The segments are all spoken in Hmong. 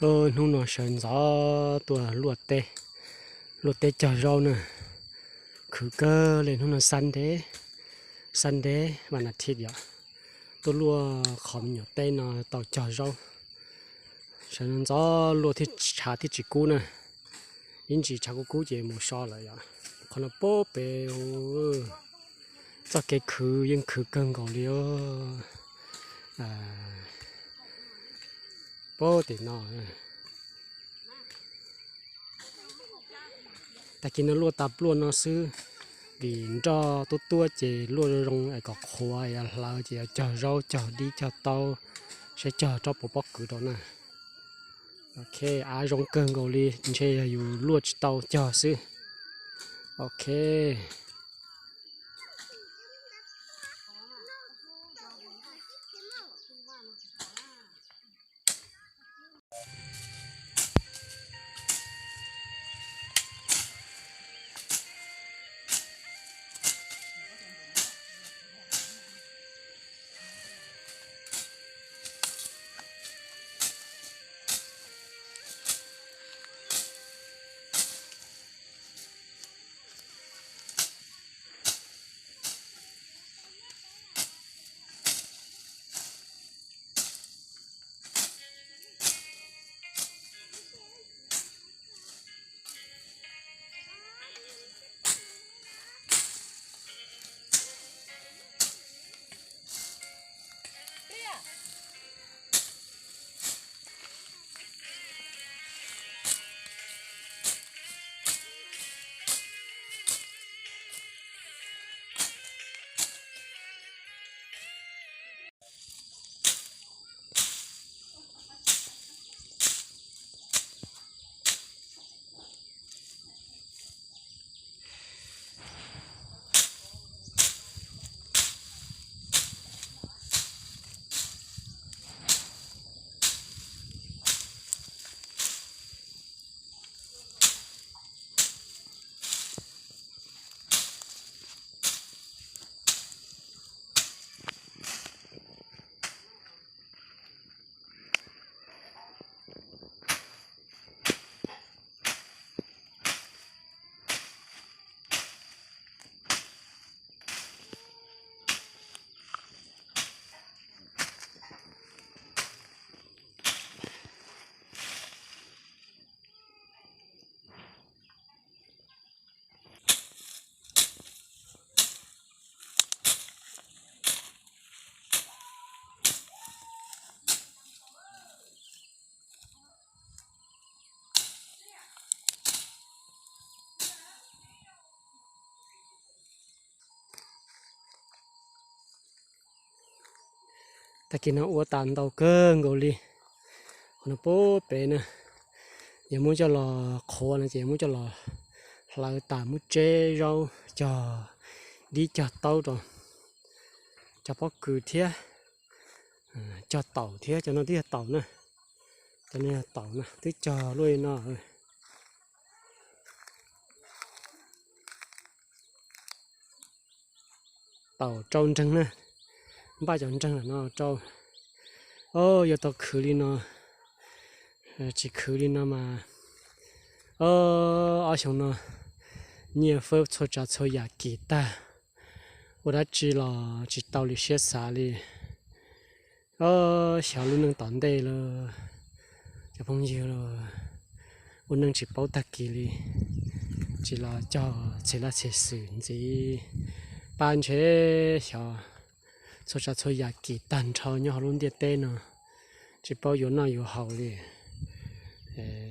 Hnub no sawv ntxov tuaj luaj teb, luaj teb cog zaub na. Khwv kawg li hnub no Sunday, Sunday vas thiv yom. Tuaj luaj qhov me nyuam teb no tau cog zaub. Sawv ntxov luaj thiaj tshav thiaj tsis kub na. Ib ntsis tshav kub kub ces mus so lawm yom. Qhov no puag pem, txoj kev khwv yeej khwv kawg nkaus li. Puag tim no. Tag kis no luaj tas pluaj no xwb, vim nroj tuab tuab ces luaj zoo zoo es kom qhuav es hlawv ces yuav cog zaub cog dib cog taub, saib cog rau puas pob kws rau na. Ok, av zoo kawg nkaus li, ntshe yog yus luaj tsis tau cog xwb. Ok. Tag kis no ua tas ntau kawg nkaus li. Qhov no puag pem na, yog muab coj los qhuav no ces muab coj los hlawv tas muab tseb zaub cog dib cog taub rau, cog pob kws thiab, cog taum thiab. Cov no twb yog taum na, cov no yog taum na, twb cog luaj li no. Taum rau nreeg na, npaj cov nreeg lam no rau. Os, yuav tau khwv li no, tsis khwv li no mas, ob xyoo no nyiaj fab txhua tsav txhua yam kis tag, ua dab tsi los tsis tau li siab xav li. Xyov lub neej tom ntej los cov phooj ywg los ua neej tsis paub tag kis li, tsis los cog txhia laj txhia xwm ntxiv, pab ntshe xyov txhua tsav txhua yam kis tag nrho nyob hauv lub ntiaj teb no, tsis paub yuav noj yuav haus li,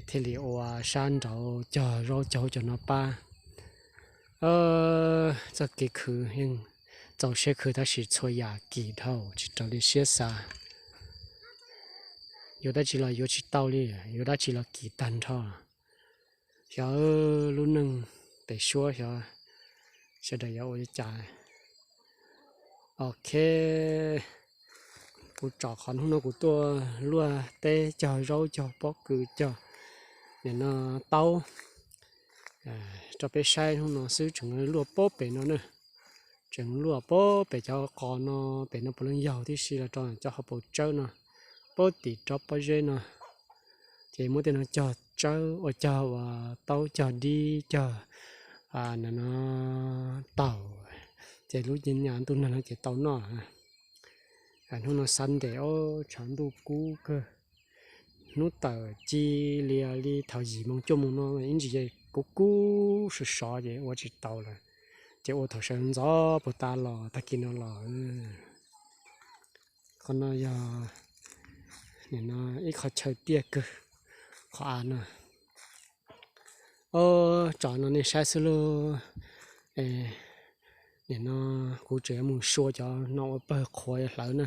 thiaj li ua sab nraud cog zaub cog hauv cov no pab. Txoj kev khwv yeej txaus siab khwv tab sis txhua yam kis dhau tsis raws li siab xav. Yuav dab tsi los yuav tsis tau li, yuav dab tsi los kis tag nrho. Xyov lub neej pem suab xyov sawv daws yuav ua li cas. Ok, kuv tsom qhov hnub no kuv tuaj luaj teb cog zaub cog pob kws cog nim no taub rau peb saib hnub no xwb, tseem luaj puag pem no na, tseem luaj puag pem cov qos no, pem no puav leej yog tib si los rau cov hauv paus tsawb no, puag tim rov pob zeb no, Ces muab tej no cog tsawb ua cog uas taub cog dib cog no taug, ces lub ntuj nag no ces tau noj. Hnub no Sunday os, tshav ntuj kub kawg. Hnub tawm ci li li thaum yim moo cuaj moo no ib ntsis kub kub sov sov ces ua tsis tau lawm, ces ua thaum sawv ntxov puag ta los tag kis no los. Qhov no yog nim no ib qho chaw tiaj kawg, qhov av no. Ob, tsom no nej saib xwb lauj. Nim no kuv tseem yuav mus sua cov no ua pawg qhuav hlawv na.